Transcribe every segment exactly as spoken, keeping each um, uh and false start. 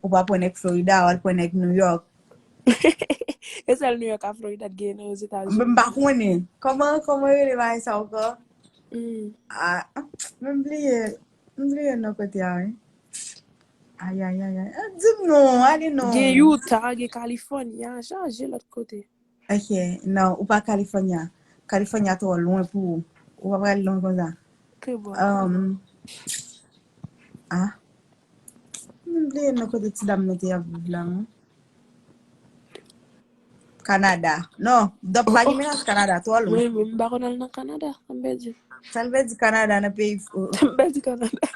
Ou pa pran nèg Florida, ou al pran nèg New York. E sèl New York ak Florida ki gen nan Ozetazini. M pa konnen. Kòman, kòman yo rele bagay sa ankò? Hmm. Ah, m bliye. M bliye nan kote a, wi. Ay, ay, ay, ay. Ah, di m non, ale non. Gen Utah, gen California, chaje lòt kote. Ok, non, ou pa California. California twò lwen pou ou. Ou pa pral lwen konsa. Ke bò. Um, ah, m bliye nan kote ti dam nan te ap viv la, non. Kanada. Non, Dòp pa gen mennaj Kanada, twò lwen. Wi, men m pa konn al nan Kanada, sa m pèdi. Sa l vle di Kanada nan peyi Sa m pèdi Kanada.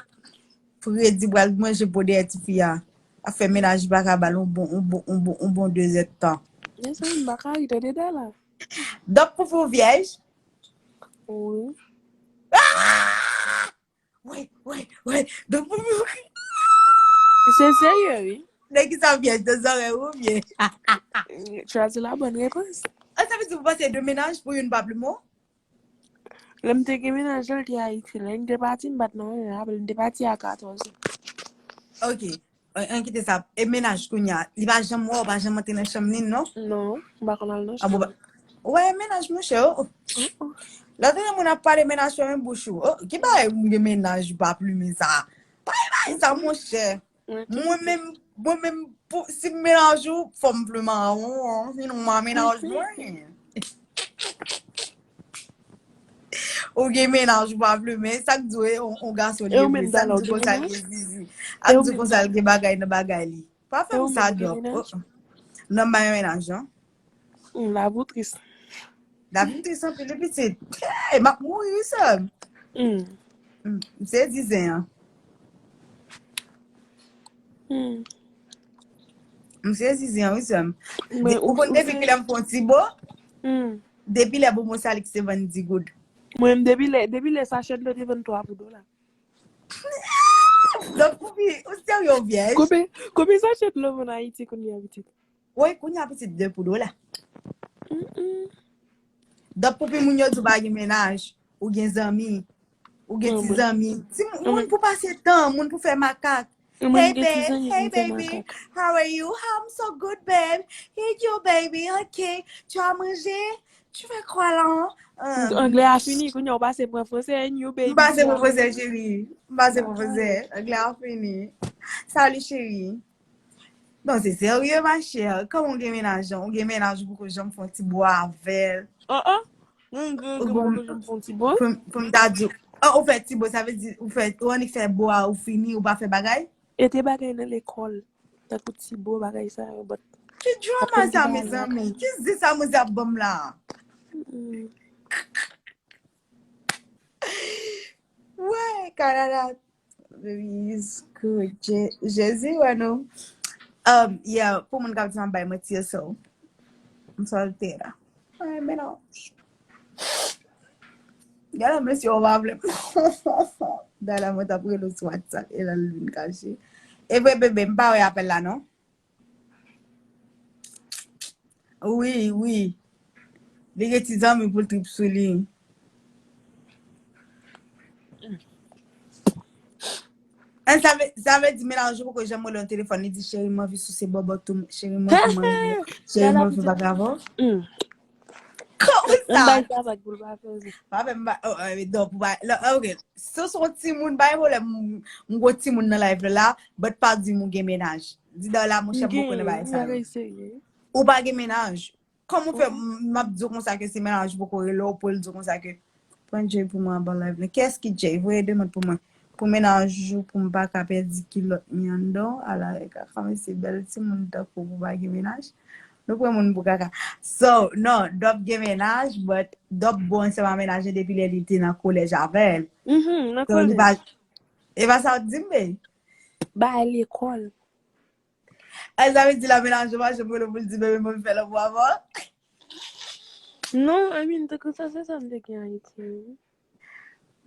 Fredi pral manje po dèyè tifi a. Ap fè mennaj pa ka ba l yon bon, yon bon, yon bon, yon bon de zè tan. Mezanmi, m pa ka ri, tande Dala. Dòp pou fè w vyèj. Wi. Wè, wè, wè. Dòp pou fè w Se serye, wi. Nèg ki sa vyèj de zòrèy ou byen. Trazi la bonne réponse. An sa vle di ou panse de mennaj pou youn pa pli mou? Lè m te gen mennaj la, l te Ayiti. Lè n te pati, m pa t nan menm apre, n te pati a katòz an. Ok. An, an kite sa. E mennaj kounye a, li pa janm wè w, pa janm antre nan chanm li, non? Non, m pa konn al nan Ah, bon, chanm. Wè, mennaj, monchè, oh. Lè w tande moun ap pale mennaj, fèmen bouch ou. Oh, ki bagay moun gen mennaj ou pa plimen sa? Pa gen bagay sa, monchè. Mwen menm, mwen menm, pou, si m mennaj ou, fò m plimen ou, sinon m pa mennaj mwen. Ou gen mennaj ou pa vle, men sa k di w, on, on gason li E ou vle, menm sa k Dala, ou di gen konsa l mennaj? gen zizi. E Ak ou di menm konsa l gen bagay nan bagay li. Pa fè E m ou sa, menm ou gen Dòp. mennaj? Oh. Non, m pa gen mennaj, non. Hmm, la pou tris. Lavi m tris anpil, li pitit. Hey, m ap mouri, wi, sè m. Hmm. Hmm, m se zizen an. Hmm. M se zizen an, wi, sè m. Men Ou konn depi kilè m fè yon ti bo? Hmm. Depi lè bonbon Salix te vann di goud. Mwen, depi lè, depi lè sachè dlo te vann twa pou dola. Donk, ou pi, ou serye ou vyèj? Konbyen, konbyen sachè dlo vann Ayiti kounye a, pitit? Woy, kounye a pitit de pou dola. Mm-mm. Donk, pou pi moun yo di w pa gen mennaj, ou gen zanmi, ou gen Non, ti mwen- zanmi. Ti moun, non, moun mwen- pou pase tan, moun pou fè makak. Mwen Hey, gen ti babe, zanmi hey, pou fè baby, makak. How are you? I'm so good, babe. Hey, you, baby. Ok. Tu as mangé? Tu fais quoi là? Euh, Anglè a fini, kounye a ou pase pran fransè, and you, baby. M pase you pran are- fransè, cheri. M pase pran fransè. Anglè a fini. Salut, cheri. Non, se serye, ma chère. Kòman ou gen mennaj an? Ou gen mennaj ou poko janm fè yon ti bo avè l. Oh, oh. Mwen, mwen, Ou mwen, bon, mwen, mwen fè yon ti bo. Pou m, pou m ta di w, oh, ou fè ti bo, sa vle di, ou fè, ou annik fè bo a, ou fini, ou pa fè bagay? E te bagay nan lekòl. Tankou ti bo, bagay sa yo, but Ki drama sa, mezanmi? Ki zi sa mwen ap ban m la? Mm. Wè, Kanada, baby is good. Je- Jezi, wè nou. Um, yeah, pou moun k ap di m ap bay manti, so. M sòlte la. Ay, men non. Gade mesye, ou pa vle. Dala mwen t ap rele w sou WhatsApp, e la l vin kache. E vre, bebe, m pa wè apèl la, non? Wi, wi. Li gen ti zanmi pou l trip sou li. An, sa vle, sa vle di mennaj ou poko janm rele yon telefòn, li di, cheri, m anvi souse bòbòt ou, cheri, m anvi manje, cheri, m anvi bagay avè w. Mm. Kòman M sa? bay tabak pou l pa fè anyen. Pa fè m ba, oh, eh, donk, ou pa, la, ok. Si w se yon timoun, pa gen pwoblèm, m, m gwo timoun nan live la, but pa di m ou gen mennaj. Di Dala, monchè, m poko nan bagay sa yo. Bagay serye. Ou pa gen mennaj. Kòman w fè, m, m ap di w konsa ke se mennaj ou poko rele w pou l di w konsa ke pran Jay pou mwen anba live la. Kiyès ki Jay? Voye demann pou mwen. Pou mennaj ou, pou m pa ka pèdi kilòt mi anndan w. Ala, e kaka, mesye, bèl timoun tankou w pou pa gen mennaj. Nou pran moun pou kaka. So, non, Dòp gen mennaj, but Dòp bon ansanm a mennaj li depi lè li te nan kolèj avè l. Mhm, nan So, li kolèj. pa, e pa sa w di m, be? Bay lekòl. Ay, sa vle di la mennaj ou pa janm rele w pou l di, bebe, mwen fè lanmou avè w? Non, I mean, te konsa, se sa m te gen Ayiti.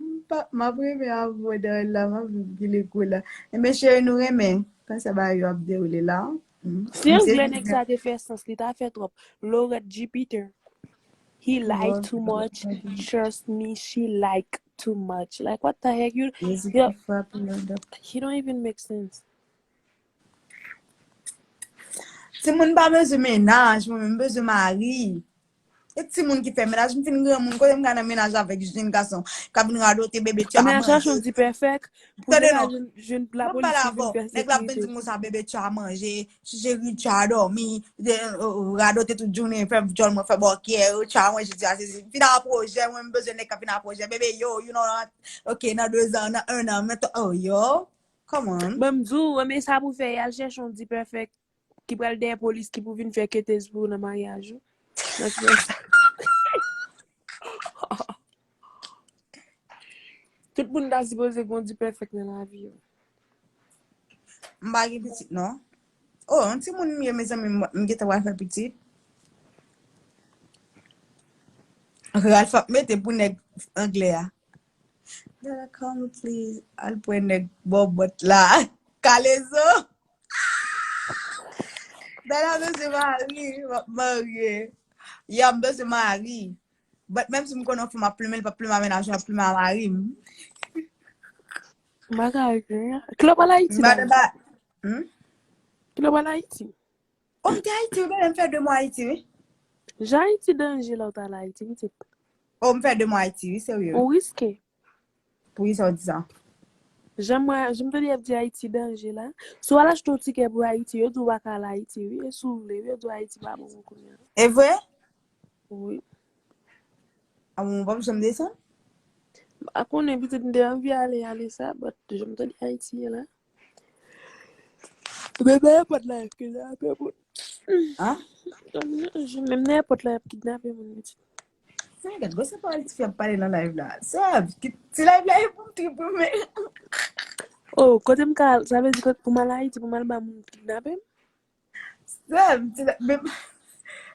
M pa, m ap renmen avè w nan la, m ap viv ki lekou la. Enben, cheri, nou renmen. Panse bagay yo ap dewoule la. Mm. Si anglè nèg sa te fè sans, li ta fè twòp. Lorette Jupiter. He like too much. Trust me, she like too much. Like, what the heck? You, Mizik yo, ki frape la, dap. He don't even make sense. Timoun pa bezwen mennaj, mwen menm bezwen mari. E timoun ki fè mennaj, m fin granmoun, kote m ka nan mennaj avèk jenn gason k ap vin radote bebe tcha Mennaj la chon manje. Dipèfèk. Pou Tande nèg la non, jwenn jwenn mwen pa lapolis ki vin lavò. fè Nèg la ap vin di sekirite. M konsa bebe tcha manje, cheri tcha dòmi, de- o- o- radote tout jounen, fè djòl mwen fè bòkyè, o tcha manje tcha sezi. Vin apwoche, mwen m bezwen nèg k ap vin apwoche. Bebe yo, you know what? Ok, nan de zan, nan en an, men to- oh yo, come on. Ban m di w, men sa pou fè, y al chèche yon Dipèfèk ki pral dèyè polis ki pou vin fè ketez pou ou nan maryaj ou. Nan ti sa. Tout moun ta sipoze gen yon Dipèfèk nan lavi yo. M pa gen pitit non. Oh, yon timoun m ye mezanmi, m m gentan pral fè pitit. Ralph ap mete pou nèg anglè a. Dada, call me please. Al pran nèg bòbòt la. Kalezo. Dada bezwen mari, m ap marye. Ya, m bezwen mari. But menm si m konnen yon fi m ap plimen, li p ap plimen a mennaj, l ap plimen a mari m. M pa ka ri. Kilè w pral Ayiti la? Madan ba. Hmm? Kilè w pral Ayiti? Oh, m te Ayiti, wi, m fè de mwa Ayiti, wi. Jan Ayiti danje lè w t al Ayiti, pitit. Oh, m fè de mwa Ayiti, wi, serye. Ou riske. Poukisa w di sa? Jan mwen, jan m tande y ap di Ayiti danje la. Si w al achte yon tikè pou Ayiti, yo di w pa ka al Ayiti, wi. E si w vle, wi, yo di w Ayiti pa bon pou kounye a. E vre? Wi. A bon, w p ap janm desann? M pa konnen, pitit, m te anvi ale, ale sa, but jan m tande Ayiti ye la. Menm nan èpòt la, y ap kidnape moun. Hein? Menm nan èpòt la, y ap kidnape moun, pitit. Sa gad, gwo sa pawòl tifi ap pale nan live la. Sa, ki- ti live la e pou m trip wi, men. Oh, kote m ka al, sa vle di kote pou m al Ayiti, pou m al ba moun kidnape m? Sa, ti la- men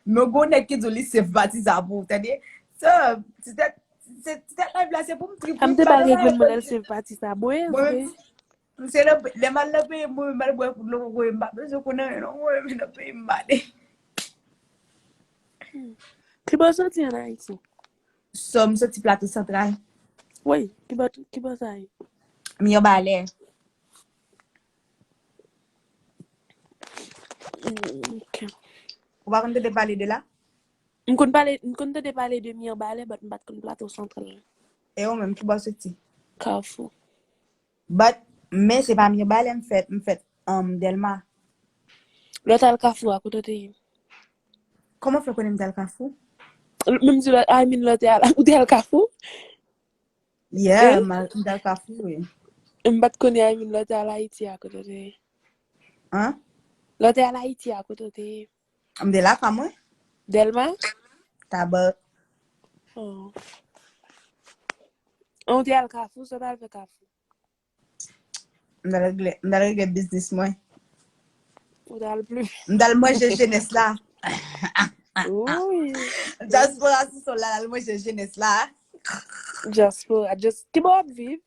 men gwo nèg ki di w li save pati sa pou ou, tande? Sa, ti tèt, se- ti tèt live la se pou m trip A m wi, te m pa pral nan regle live mwen lè pou l save pati sa. Bon, e mwen vre. menm, m se nan- lè m al nan peyi m, mwen menm m al bwè kout lò, mwen m pa bezwen konnen anyen non, mwen menm nan peyi m m ale. Ki bò w soti an Ayiti? So, m soti Plato Santral. Wi, ki bò, ki bò sa ye? Mibalè. Mm, ok. Ou pa konn tande pale de la? M konn pale, m konn tande pale de Mibalè, but m pa t konn Plato Santral. E ou menm, ki bò w soti? Kafou. But, men se pa Mibalè m fèt, m fèt um, Dèlma. Lè w t al Kafou a, kote w te ye? Kòman w fè konnen m t al Kafou? Menm di lè, I mean, lè w te al, ou te al Kafou? Yeah, Hein? m al- m t al Kafou, wi. M pa t konnen, I mean, lè w te al Ayiti a, kote w te ye? Hein? Lè w te al Ayiti a, kote w te ye? M te lakay mwen. Dèlma? Tabak. Oh. An, ou te al Kafou, sa w t al fè Kafou? M t al regle, m t al regle biznis mwen. Ou t al pli. M t al manje jenès la. Wi. Dyaspora sou sòl la, al manje jenès la. Dyaspora, just, ki bò w ap viv?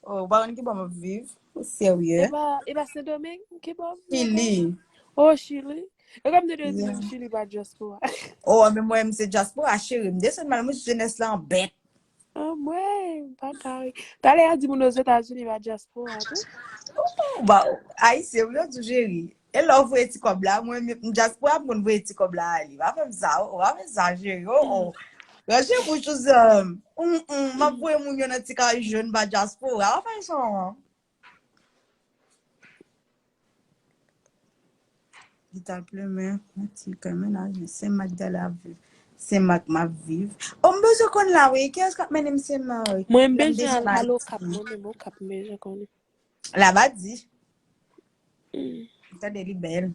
Oh, ou pa konn ki bò m ap viv? Ou serye? E pa, e pa Sendomeng? Ki bò w ap viv? Chili. Oh, Chili. E kòm de di Yeah. menm Chili pa dyaspora. Oh, men mwen, m se dyaspora, cheri. M desann m al manje jenès la an bèt. Anmwey, m pa ka ri. Talè a di moun Ozetazini pa dyaspora tou. Ba, Ayisyen, wi, yo di w cheri. E lè w voye ti kòb la, mwen, m dyaspora, m konn voye ti kòb la ale. Pa fè m sa, oh, pa fè sa, cheri. Oh, oh. Ranje bouch ou, zanm. Mm, mm, m ap voye moun yo nan ti kay jòn pa dyaspora. Pa fè sa, non. Li t al plimen, yon ti kay mennaj, men Sen Mak dèyè l ap viv. Sen Mak m ap viv. Oh, m bezwen konn la, wi. Kiyès k ap mennen m Sen Mak? Mwen, m Lè m bezwen desann al al Ayiti. Okap, mwen menm, Okap, m bezwen konnen. Labadi. Mm. Tande li bèl.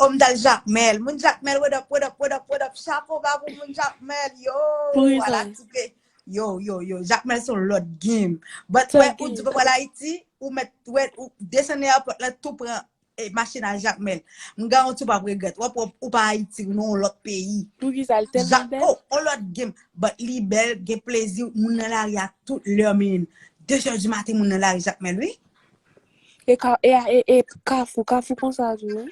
Oh, m t al Jakmèl. Moun Jakmèl, what up, what up, what up, what up? Chapo ba pou moun Jakmèl, yo. Pou ki Ala sa? ti ke- Yo, yo, yo. Jakmèl se yon lòt game. But, Sa wè, gen? Ou di w pral Ayiti, ou mèt, wè, ou desann nan airport la, tou pran e, machin a Jakmèl. M garanti w p ap regrèt. W ap wè ou pa Ayiti, ou nan yon lòt peyi. Pou ki sa, l tèlman Jak, bèl? Oh, yon lòt game. But li bèl, gen plezi, moun nan lari a tout lè, men. De zè di maten, moun nan lari Jakmèl, wi. E ka, e, e, e Kafou, Kafou konsa tou, wi.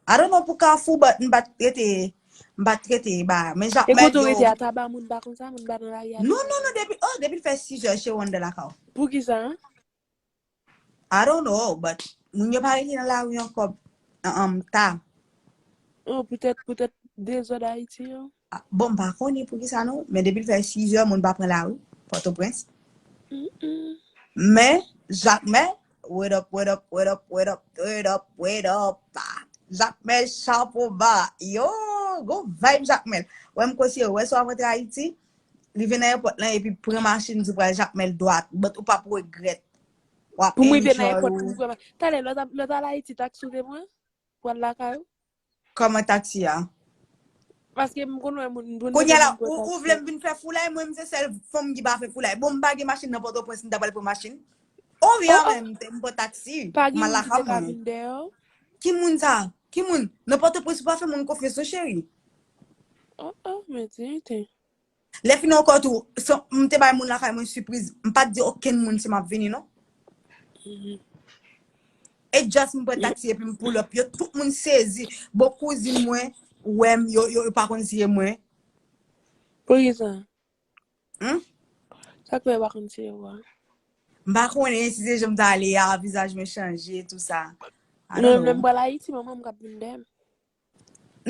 I don't know pou Kafou, but m pa t rete, m pa t rete, ba, men E Jakmèl, kote w rete yo. A, Taba, moun pa konsa, moun pa nan lari a? Non, non, non, depi, oh, depi l fè sis zè, cheri, w anndan lakay w. Pou ki sa, an? I don't know, but moun yo pa rete nan lari ankò, um, ta. Oh, poutèt, poutèt dezòd Ayiti an. Ah, bon, m pa konnen poukisa non, men depi l fè sis è, moun pa pran lari, Pòtoprens. Mm-mm. Men, Jakmèl, word up, word up, word up, word up, word up, word up. Ah, Jakmèl, chapo ba. Yo, gon vibe Jakmèl. Wè, m konsidere, wè, si w ap rantre Ayiti, rive nan èpòt lan, epi pran machin, di w pral Jakmèl dwat. But ou p ap regrèt. W ap Pou m rive nan enjoy èpòt, pou ou. m pran. Talè, lòt, lòt al Ayiti, taksi w te pran? Pou al lakay ou? Kòman taksi a? Paske m konn wè moun, moun Kounye a la, moun pran ou, ou taksi. Vle m vin fè foulay, mwen, m se sèl fanm ki pa fè foulay. Bon, m pa gen machin nan Pòtoprens, m ta pral pran machin. Ou vle Oh, oh, menm, m te, m pran taksi, pa m gen al moun ki lakay te ka mwen. Vin dèyè w? Ki moun sa? Ki moun? Nan Pòtoprens, ou pa fè moun konfyans, non, cheri. Oh, oh, men dinyite. Lè fini ankò tou, so, m te bay moun lakay mwen sipriz. M pa t di okenn moun si m ap vini, non. Mhm. E just m pran taksi epi m pull up. Yo, tout moun sezi. Bon, kouzin mwen, wè m, yo, yo, yo pa konn si e mwen. Poukisa? Hmm? Sa k fè yo pa konn si e ou a? M pa konnen si se jan m ta ale a, vizaj mwen chanje, tou sa. I Men don't lè m know. Pral Ayiti, manman m k ap vin dèyè m.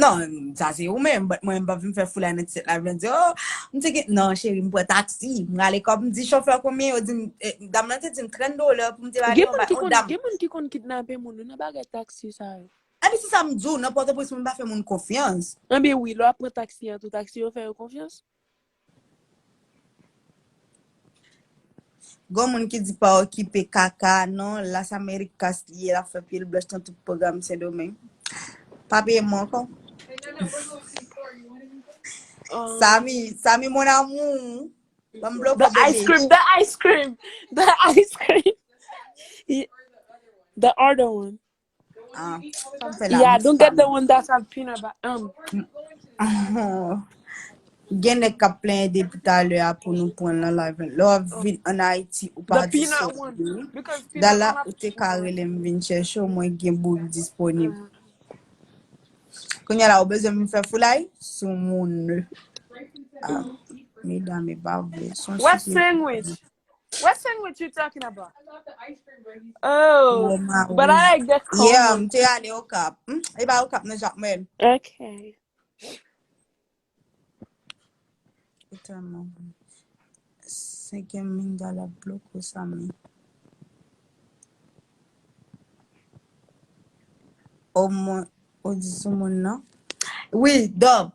Non, sa se ou menm, but mwen, m pa vin fè foulay nan ti tèt la, vin di, oh, m te gen, non, cheri, m pran taksi, m rale kòb, m di chofè konbyen, yo di m, eh, dam nan te di m trant dola pou m te rale Gen yon moun bagay, ki oh, konn, dam. Gen moun ki konn kidnape moun wi nan bagay taksi sa yo. Epi se sa m di w, nan Pòtoprens, moun pa fè moun konfyans. Anben wi, lè w ap pran taksi an tou, taksi yo fè yo konfyans. Gon moun ki di pa okipe kaka, non, Las Americas li ye, l ap fè pye l blanch nan tout pwogram Sendomeng. Pa peye mwen ankò. Um, Sami, Sami, mon amour. Ban m blow The pop, ice bebe. Cream, the ice cream, the ice cream. Y- The other one. Ah, sa m fè la, Yeah, m don't get the Sami. One that have peanut butter. Um, Gen nèg k ap plenyen depi talè a pou nou pran l nan live. Lè w ap vin ann Ayiti, ou pa di sòt li. Because Dala, ou te ka rele m vin chèche w, mwen gen bouk disponib. Kounye a la, ou bezwen m fè foulay sou moun. Ah, medam, e pa vre. Son What sou sandwich? What sandwich you talking about? Oh, but I like the corn. Yeah, m te ale Okap. Hmm? E pa Okap, nan Jakmèl. Okay. Putain, man. Senkyèm mingala bloko sa, men. Omwen, ou di sou moun nan? Wi, Dòb.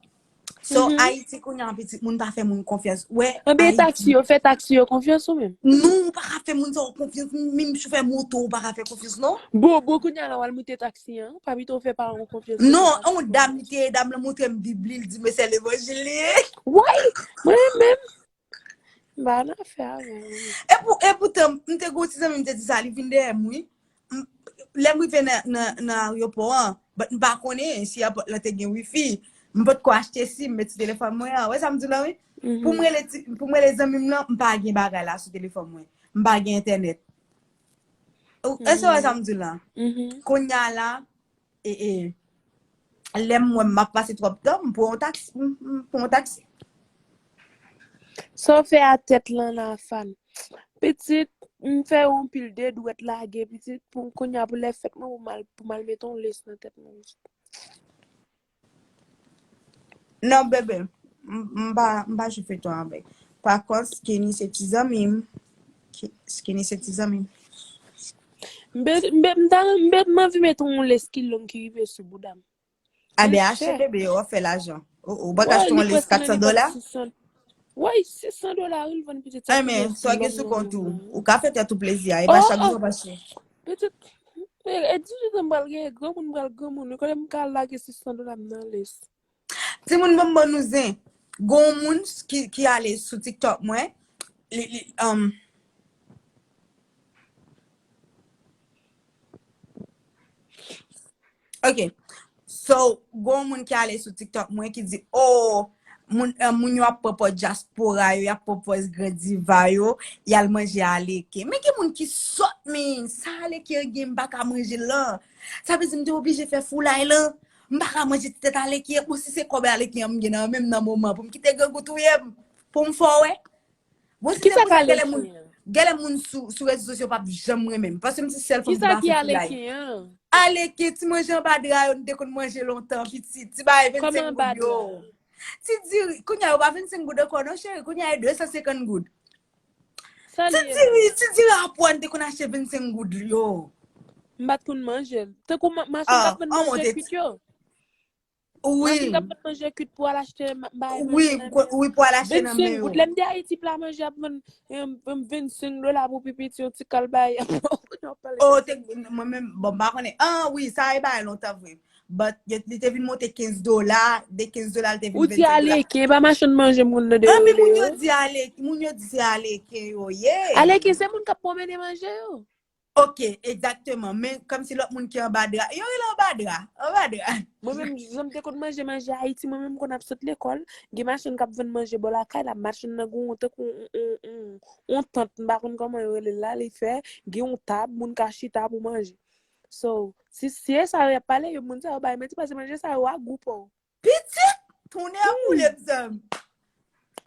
So, Ayiti kounye a, pitit moun pa fè moun konfyans. Wè, Anben taksi yo fè taksi yo konfyans ou menm? Non, ou pa ka fè moun sa yo konfyans. Menm chofè moto, ou pa ka fè konfyans, non. Bon, bon, kounye a la, w al moute taksi an. Pa pito w fè paran w konfyans. Non, yon dam li te ye, dam lan montre m Bib li, li di, men se levanjil li ye. Woy, mwen menm. M pa nan afè avè w. E pou, e poutan, m te gen yon ti zanmi, m te di sa, li vin dèyè m, wi. M, lè m rive nan, nan, nan ayewopò an, but m pa konnen si ayewopò lan te gen wifi. M potko achte sim, men ti telefòn mwen an. Wè sa m di w la, wi? Pou m rele ti, pou m rele zanmi m lan, m pa gen bagay la sou telefòn mwen. M pa gen entènèt. Ou, èske w wè sa m di w la? Kounye a la, e, e, lè m wè m ap pase twòp tan, m pran yon taksi, m, m pran yon taksi. Sa w fè a tèt lan la, Fan? Pitit, m fè yon pil de dwèt lage, pitit, pou kounye a pou lè fèt mwen, pou m al, pou m al mete yon lès nan tèt mwen. Non, bebe, m, m pa, m pa chofè twa avèk. Pa kont, Skinny se ti zanmi m. Ki, Skinny se ti zanmi m. M be, m be, m ta, m be, m anvi mete yon lès ki long ki rive sou bouda m. Anben, achte, bebe, w ap fè lajan. Ou, ou pa ka achte yon lès kat san dola? Woy, sis san dola, wi, l vann pitit sa. Enben, sa w gen sou kont ou. Ou ka fè tèt ou plezi a. E pa chak jou w ap achte. Pitit, e, e dizuit an m pral gen, granmoun m pral granmoun. Ou konnen m ka lage sis san dola m nan lès. Timoun, ban m ban nou zen. Gon moun ki, ki ale sou TikTok mwen. Li, li, um, Ok. So, gon moun ki ale sou TikTok mwen ki di, oh, moun, eh, moun yo ap pran pòz dyaspora yo, y ap pran pòz gran diva yo, y al manje aleken. Men gen moun ki sòt, men sa aleken an gen, m pa ka manje l lan. Sa vle di m te oblije fè foulay lan. M pa ka manje ti tèt aleken an. Bon, si se kòb aleken an m gen nan men m nan moman, pou m kite grangou touye m, pou m fè w wè. Bon, si se pou sa, gen lè moun, Genlè moun sou, sou rezo sosyo p ap janm renmen m. Paske m se sèl fanm ki Kisa pa ki fè foulay. Aleken an? Aleken, ti manje anba dra yo, nou te konn manje lontan, pitit. Ti bagay Kòman vennsenk anba goud yo. Dra? Ti diri, kounye a yo pa vennsenk goud ankò, non, cheri. Kounye a e de san senkant goud. Sa Ti li ye? Diri, ti diri a pwàn te konn achte vennsenk goud yo. M pa t konn manje l. Tankou ma- machann k Ah, ap vann an manje monte. Kwit yo. Wi. Machann k ap vann manje Kwit pou al achte ma- bay Wi, manje pou- wi, pou al achte nan men vennsenk yo. Goud. Lè m te Ayiti, pla manje ap vann em, em, vennsenk dola pou pi piti, yon ti kal bay. Oh, te, mwen menm, bon, m pa konnen. Ah, wi, sa e bay lontan vre. But, yo- li te vin monte kenz dola, de kenz dola, li te vin Ou di vennsenk dola. Aleken, e pa machann manje moun nan de yo Anpil moun rele yo yo. Di Aleken, moun yo di se Aleken yo ye. Aleken, se moun k ap pwomennen manje yo. Ok, egzakteman. Men kòmsi lòt moun ki anba dra, yo rele anba dra, anba dra. Mwen menm, jan m te konn manje, manje Ayiti, mwen menm m konn ap sot lekòl, gen machann k ap vann manje bò lakay la, machann nan gen yon tankou yon, yon, yon, yon tant, m pa konn kòman yo rele l la, li fè, gen yon tab, moun ka chita pou manje. So, si, si e sa yo y ap pale, yo moun sa yo bay manti, paske manje sa yo a gou pa w. Pitit, tounen an boule m zanmi.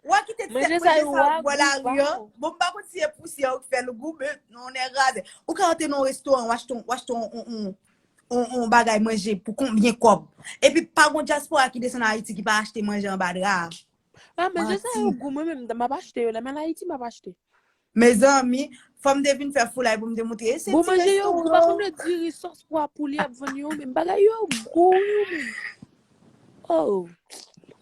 Wa kite ti Manje sèk sa manje yo sa a yo bò gou lari pa an. w. Bon, m pa konn si e pousyè ou k fè l gou, men non, nèg raze. Ou ka antre nan yon restoran, w achte yon, w achte yon, yon, yon, yon, yon bagay manje pou konbyen kòb? Epi pa gon dyaspora ki desann Ayiti ki pa achte manje anba dra. Ah, manje sa yo Manti. Gou, mwen menm, m ap achte yo. Lè m al Ayiti, m ap achte. Mezanmi, fò m te vin fè foulay pou m te montre. E se Bon, ti manje yo gou, pa restoran. konn diri sòs pwa pouli ap vann yo menm. Bagay yo gou yo menm. Oh.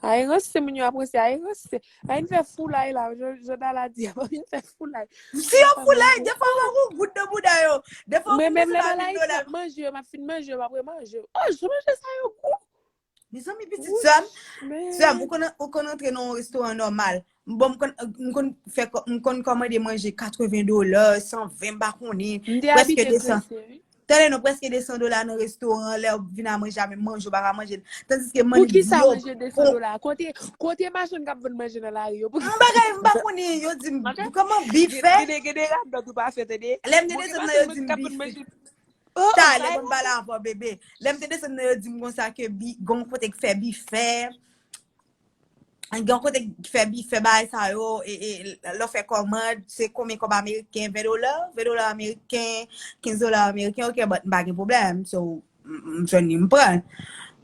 Ay ranse moun yo ap ranse, ay ranse. Ay n fè foulay la, Jodala di, ay n fè foulay. Si yo foulay, defwa yo gon gout nan bouda yo. Defwa yo Mwen fin menm lè desann m al a mil Ayiti, dola. M ap manje yo, m ap fin manje yo, m ap remanje yo. Oh, jan manje sa yo gou. Mezanmi, pitit sè m, Men, sè m, ou konn, ou konn antre nan yon restoran nòmal. Bon, m konn, m konn fè kò- m konn kòmande manje katreven dola, san ven, m pa konnen, m te prèske abitye de san. Gresi, wi. Tande non, prèske de san dola nan restoran, lè w vin a manje a, men manje w pa ka manje l. Tandiske Pou manje ki sa yo, manje de san dola? Kote, kote machann k ap vann manje nan lari yo? Pou ki m bagay, m pa konnen, yo di m, kòman bif fè? Gede, gede radòt ou pa fè, tande. Lè m te Bon, gen desann nan, machann yo di mwen m k ap vann bif. Manje. Oh, Talè, sa bon, m pale avè w, bebe. Lè m te desann nan, yo di m konsa ke bi, gon kote k fè bifè. Gen yon kote k fè bifè bagay sa yo, e, e, lè w fè kòmand, se konbyen kòb ameriken, ven dola, ven dola ameriken, kenz dola ameriken, ok, but m pa gen pwoblèm, so, m, m jwenn li, m pran.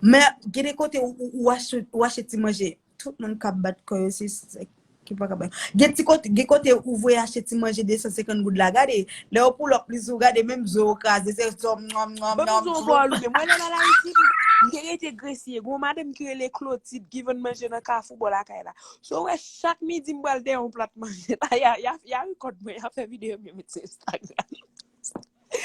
Men, gen de kote ou, ou, ou achte, ou achte ti manje, tout moun k ap bat kò yo, se, se, ki pa ka bat. Gen ti kote, gen kote ou voye achte ti manje de san senkant goud la, gade, lè yo pull up li sou, gade, menm zo yo kraze, se zòm, nòm, nòm, Ban m nòm, di yon zo. Bò Lou, men mwen lè m al Ayiti, m te rete Gresi, gon madanm ki rele Klotid ki vann manje nan kafou bò lakay la. So, wè, chak midi m pral dèyè yon plat manje la, y a, y a, y a rekòd mwen, y a fè videyo m yo met sou Instagram.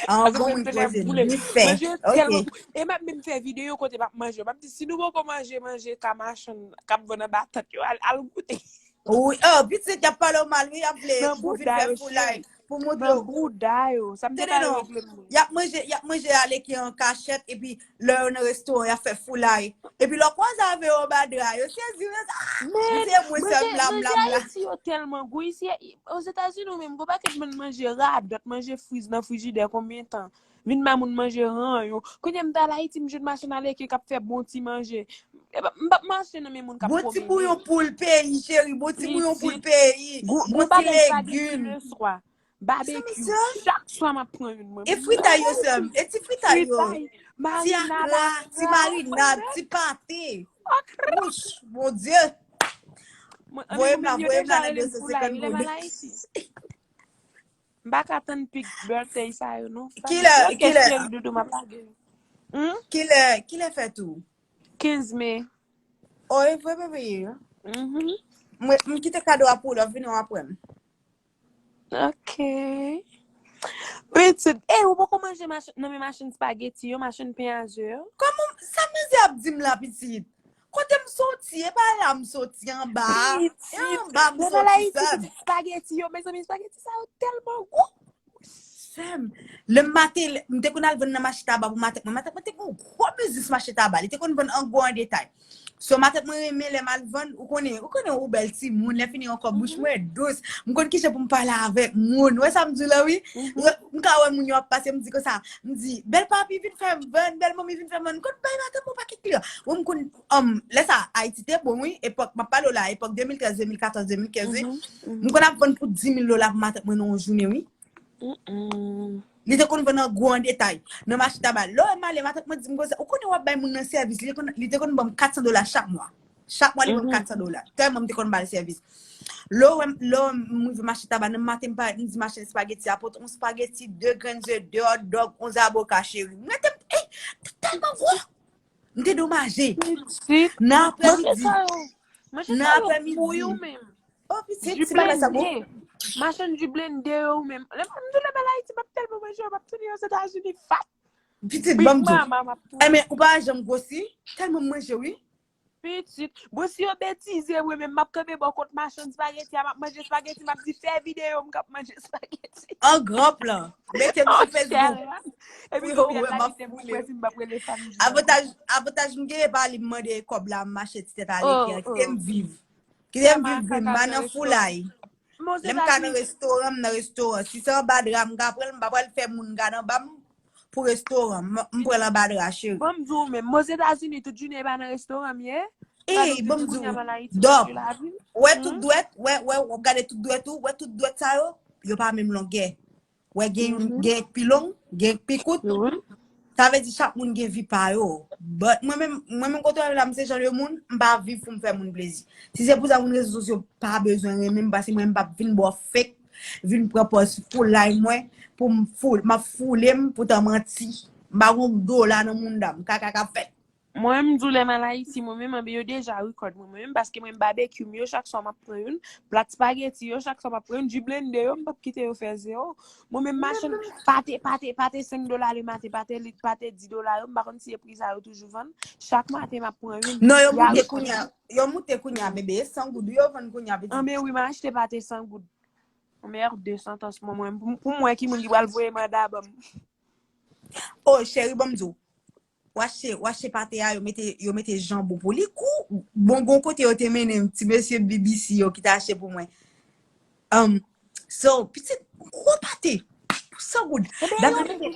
An Paske bon, mwen mwen te lè poze boule. bifè. Manje yo Ok. tèlman gou. E m ap menm fè videyo kote m ap manje yo. M ap di, si nou poko manje, manje ka machann k ap vann anba tant yo, al, al goute. Wi, oh, pitit, y ap pale w mal, wi, y ap vle Nan pou vin bouda fè yo, foulay. cheri. Pou montre Nan w. Bouda yo. Sa m te Tande bay non, regle m mwen. Y ap manje, y ap manje aleken an kachèt, epi lè yo nan restoran, y ap fè foulay. Epi lè w kwaze avè yo anba dra, yo sezi, yo, ah, Men, se mwen sèl manje, la, m manje la, m la. Ayiti yo tèlman gou. Isi, Ozetazini, ou menm, gon pakèt moun manje radòt, manje friz nan frijidè konbyen tan. Vin ba moun manje ranyon. Kounye a m t al Ayiti, m jwenn machann aleken k ap fè bon ti manje. E pa- M p ap mache nan men moun k ap Bon ti pwomene. Bouyon poul peyi, cheri. Bon ti bouyon poul Pitit. Peyi. Gou- Bon Gou ti bagay spageti legim. le swa. Sa, Babekyou. sa. Chak swa m ap pran youn, mwen. E fritay yo, sèm. E ti fritay yo. Fritay. Ti akra, ti marinad, ti pate. Wouch, mon Dye. Voye m la, voye m la nan de san senkant goud. M pa ka tann pik bètèy sa yo, non. Kilè, kilè? Doudou, m ap lage. Hmm? Kilè, kilè fèt ou? Kenz me. Oh, e vre, bebe. Mhm. Mwen, m kite kado a pou lè w vini w apre m. Ok. Pitit, e, ou poko manje machin, nan men machin spageti yo, machin pen a ze yo? Kòman, sa mizè ap di m la, pitit? Kote m soti? E pa la m soti, anba. E anba m Mwen soti, Ayiti, sèm. Pitit, spageti yo, mezanmi, spageti sa yo tèlman gou. Frè m, lè m maten, m te konn al vann nan mache taba pou matant mwen. Matant mwen te gen yon gwo biznis mache taba. Li te konn vann an gwo, an detay. So, matant mwen renmen lè m al vann, ou konnen, ou konnen ou bèl timoun, lè fini ankò bouch mwen dous. M konn kijan pou m pale avèk moun. Ou wè sa m di w la, wi? M ka wè moun yo ap pase, m di konsa, m di, "Bèl papi vin fè m vann, bèl manmi vin fè m vann." M konn bay matant mwen pakèt kliyan. Wi, m konn, um, lè sa, Ayiti te bon, wi. Epòk, m ap pale w la, epòk de mil trèz, de mil katòz, de mil kenz, wi. M konn ap vann pou dis mil dola pou matant mwen nan yon jounen, wi. Li te konn vann an gwo, an detay. Nan mache taba. Lè w wè m ale, matant mwen di m konsa, "Ou konnen w ap bay moun nan sèvis." Li te konn, li te konn ban m kat san dola chak mwa. Chak mwa, li ban m kat san dola. Tèlman m te konn ba l sèvis. Lè w wè m, lè w wè m rive mache taba, nan maten, m pa, m di machann espageti a, "Pote yon espageti, de grenn ze, de hot dog, yon zaboka, cheri." M rete, m, ey, tèlman gwo. M te domaje. Pitit. Nan aprèmidi. Nan aprèmidi. Ou menm. Oh, pitit, ti bagay sa bon. Machann ji blende yo ou menm. Lè m di lè m al Ayiti, m ap tèlman manje, m ap tounen Ozetazini fat. Pitit, ban m di w. Enben, ou pa janm gwosi, tèlman m manje, wi. Pitit. Bon, si yo betize, mwen menm, m ap kanpe bò kont machann espageti a, m ap manje espageti, m ap di, "Fè videyo, m k ap manje espageti." An gran plan. Mete m sou Facebook. Epi pou yo wè m ap foule. Avantaj, avantaj m genyen pa li m mande kòb la, m mache ti tèt ale, kite m viv. Kite m viv, m pa nan foulay. Lè m ka nan restoran, m nan restoran. Si se anba dra m ka pran l, m pa pral fè moun gade anba m pou restoran. M, m pran l anba dra, cheri. Bon, m di w menm, m Ozetazini, tout jounen e pa nan restoran m ye. Ey, bon, m di w. Dòk, wè tout dwèt, wè, wè, w ap gade tout dwèt ou, wè tout dwèt sa yo, yo pa menm longè. Wè, gen youn, gen k pi long, gen k pi kout. Sa vle di chak moun gen vi pa yo. But mwen menm, mwen menm kote w la, m se jan de moun, m pa viv pou m fè moun plezi. Si se pou sa, moun rezo sosyo pa bezwen renmen m, paske mwen m p ap vin ba w fake, vin pran pòz foulay mwen, pou m foul, m ap foule m pou tan manti. M pa gon dola nan mounda m, kaka k ap fèt. Mwen menm, m di w lè m al Ayiti, mwen menm, anben yo deja record mwen, mwen menm, paske mwen menm, babekyou m yo, chak swa m ap pran youn, plat spaghetti yo, chak swa m ap pran youn, ji blende yo, m p ap kite yo fè zewo. Mwen menm, machann, pate, pate, pate senk dola le maten, pate lit, pate dis dola yo, m pa konn si e pri sa yo toujou vann, chak maten m ap pran youn. Non, yo moute kounye a, yo moute kounye a, bebe, e san goud, wi, yo vann kounye a, pitit. Anben wi, m achte pate san goud. Anben, de san an se moman, pou, pou m wè ki moun ki pral voye manda ban m. Oh, cheri, ban m di w. W achte, w achte pate a, yo mete, yo mete janbon pou li kou. Bon, gon kote yo te mennen m, ti mesye B B C yo ki te achte pou mwen. Um, so, pitit, gwo pate, pou san goud. Dam nan mete,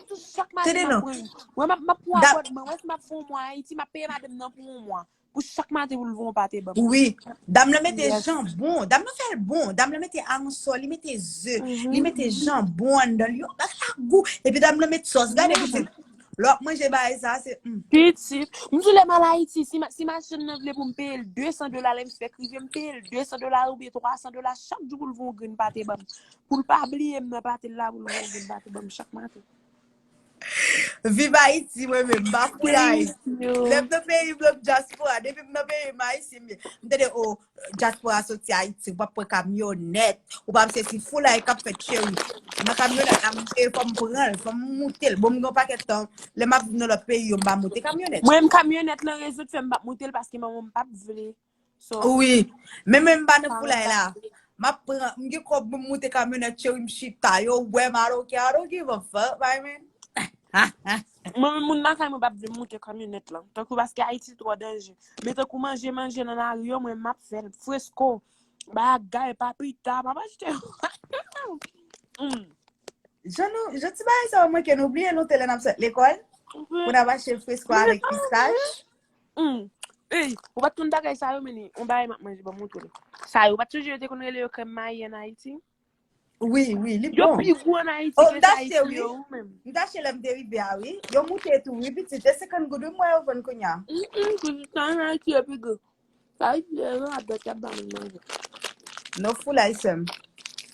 tande non. Mwen, m ap, m ap pran abònman. Wè si m ap fè yon mwa Ayiti, m ap peye madanm nan pou yon mwa. Pou chak maten pou l voye yon pate ban m. Wi. Dam nan mete janbon. Dam nan fè l bon. Dam nan mete aransò, li mete ze, li mete janbon anndan l. Yo, bagay la gou. Epi dam nan met sòs. Gade, pitit. Lè w ap manje bagay sa, se, hmm. Pitit. M di w lè m al Ayiti, si ma, si machann nan vle pou m peye l de san dola, lè m fèk rive, m peye l de san dola oubyen twa san dola chak jou pou l voye yon grenn pate ban m. Pou l pa bliye m nan pate l la, pou l voye yon grenn pate ban m chak maten. Viv Ayiti, mwen menm, m pa foulay. Lè m nan peyi m, m dyaspora. Depi m nan peyi m, Ayisyen m ye. M tande, o, dyaspora soti Ayiti, ou p ap pran kamyonèt, ou p ap sesi, foulay k ap fèt, cheri. Nan kamyonèt la, m te, fò m pran l, fò m moute l. Bon, m gen yon pakèt tan, lè m ap viv nan lòt peyi yo, m pa moute kamyonèt. Mwen menm, kamyonèt lan rezon k fè m p ap moute l, paske manman m p ap vle. So, wi. Men, men m pa nan foulay la. M ap pran, m gen kòb pou m moute kamyonèt, cheri, m chita. Yo wè m, I don't care, I don't give a fuck, my man. Mwen menm, moun lakay mwen p ap vle m moute kamyonèt lan. Tankou paske Ayiti twò danje. Men tankou manje, manje nan lari yo, mwen m ap fè l. Fresko, bagay, papita, m ap achte. Mm. Jan nou, jan ti bagay sa yo manke nou bliye nou te lè n ap sot lekòl. Pou n ap achte fresko avèk pistach. Hmm. Ey, ou pa t konn bagay sa yo, men yon bagay m ap manje, ban m montre w. Sa yo, ou pa t sonje yo te konn rele yo krèm mayi ann Ayiti? Wi, wi, li bon. Yo pi gou ann Ayiti ke sa Ayiti yo, ou menm. M t achte lè m te rive a, wi. Yo moute tou, wi, pitit. E senkant goud, wi, m wè yo vann kounye a. Mm, mm, tout tan ann Ayiti, yo pi gou. Sa vle di, yo ap dòt, y ap ba moun manje. Non, foulay, sè m.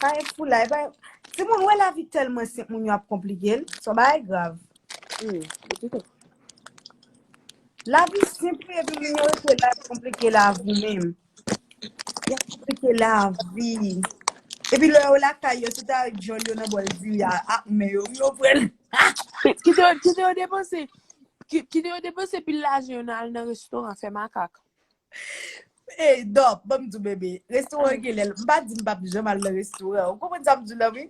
Pa gen foulay, pa gen, timoun, wè lavi tèlman senp, moun yo ap konplike l. Se yon bagay grav. Hmm, pitit. Lavi senp, wi, epi moun yo rete la, ap konplike lavi menm. Y ap konplike lavi. Epi lè yo lakay yo, se ta djòl yo nan bòl diri a, ak men yo, yo pran l. Kite yo, kite yo depanse. Ki-, kite yo depanse pil lajan yo nan al nan restoran, fè makak. Ey, non, ban m di w, bebe. Restoran gen lè, m pa di m p ap janm al nan restoran. Ou konprann sa m di w la, wi?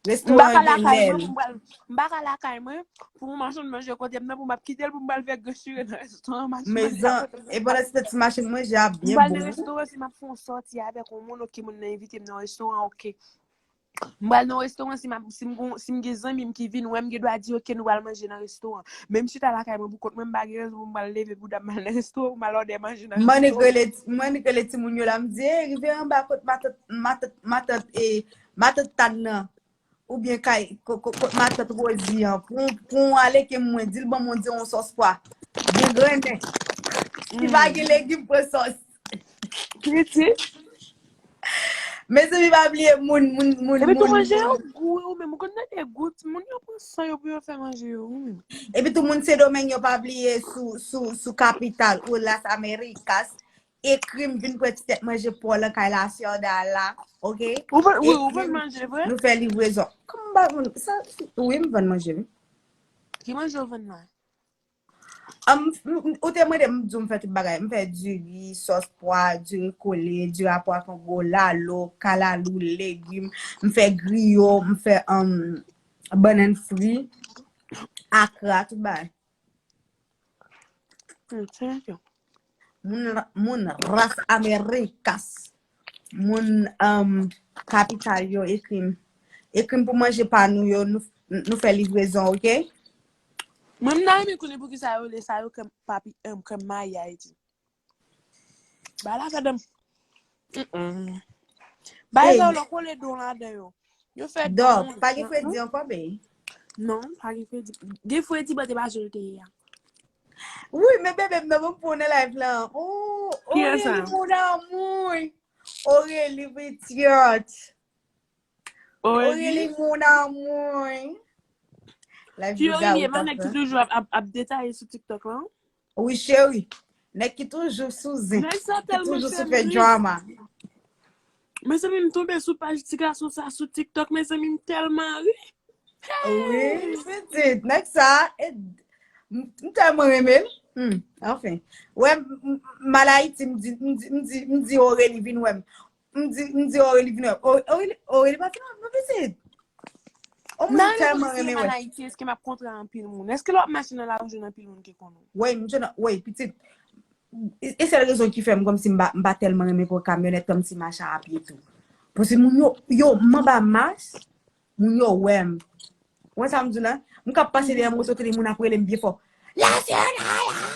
Restoran gen lè l. M pa ka lakay mwen pou m pral, m pa ka lakay mwen pou m machann manje kote m nan pou m ap kite l pou m pral fè gran chire nan restoran machann manje a kote m nan. Mezan, e pandan se ti machann manje a byen bon. M pral nan restoran si m ap fè yon sòti avèk yon moun, oke, moun nan envite m nan restoran, oke. M pral nan restoran si m ap, si m gon, si m gen zanmi m ki vin wè m, gen dwa di, oke, nou pral manje nan restoran. Men m chita lakay mwen pou kont mwen, m pa gen rezon pou m pral leve bouda m al nan restoran pou m al òdè manje nan restoran. Mwen annik rele, mwen annik rele timoun yo la, m di, ey, rive anba kot matant, matant, matant, e, matant Tan nan. Oubyen kay, ko-, ko-, kot matant Rosie an. Pou, pou w ale ke mwen, di l ban mwen di yon sòs pwa. Byen grennen. Si pa gen legim, pran sòs. Piti. Mezanmi, pa bliye moun, moun, moun, epi tou moun, manje yo gou, wi, ou menm. Ou konn tande gou, moun yo pran san yo pou yo fè manje yo, wi, menm. Epi tou moun Sendomeng yo pa bliye sou, sou, sou kapital ou Las Americas. Ekri m, vin pran ti tèt manje pa w lan kay la, Sierda la, oke? Ou vann, wi, ou vann manje vre? Nou fè livrezon. Kòm m pa vann, sa, wi, m vann manje, wi. Ki manje ou vann la? Am, m, m, ou te mande m, m di w m fè tout bagay. M fè diri, sòs pwa, diri kole, diri a pwa kongo, lalo, kalalou, legim. M fè griyo, m fè, um, bannann fri, akra, tout bagay. Hmm, se yon. Moun, moun ras Americas. Moun, um, kapital yo ekri m. Ekri m pou manje pa nou yo, nou, nou fè livrezon, oke? Mwen, m ta renmen konnen poukisa yo rele sa yo krèm papi, um, krèm mayi Ayiti. Ba la fè dam. Mm-mm. Ba sa yo lè kole don ladan yo. Yo fè don. Dò, pa gen fredi ankò, bey. Non, pa gen fredi. Gen fredi, bò te pa jete ye a. Wi, men bebe m nan bon pou nan live lan. Oh, Aurélie, mon amour. Aurélie Vitiot. Aurélie, mon amour. Live ki Aurélie, e pa nèg ki toujou ap, ap, ap detaye sou TikTok lan? Wi, cheri. Nèg ki toujou sou zen. Nèg sa tèlman fè m ri. Mezanmi, m tonbe sou paj ti gason sa sou TikTok, mezanmi, m tèlman ri. Wi, pitit. Nèg sa, e, m, m tèlman renmen l. Hmm, anfen. Wè, m, m, m al Ayiti, m di, m di, m di, m di Aurélie vin wè m. M di, m di Aurélie vin wè m. Aurélie, Aurélie pa vin wè m, non, pitit. O, mwen tèlman renmen wè. Nan rezo sosyo an Ayiti, èske m ap kontre anpil moun? Èske lè w ap mache nan lari, w jwenn anpil moun ki konnen w? Wi, m jwenn, wi, pitit. E, e sèl rezon ki fè m kòmsi m pa, m pa tèlman renmen pran kamyonèt, kòmsi mache a pye tou. Paske moun yo, yo, m anba mas, moun yo wè m. Ou wè sa m di w la? M ka ap pase dèyè m, m soti li, moun ap rele m byen fò. Lasyonal!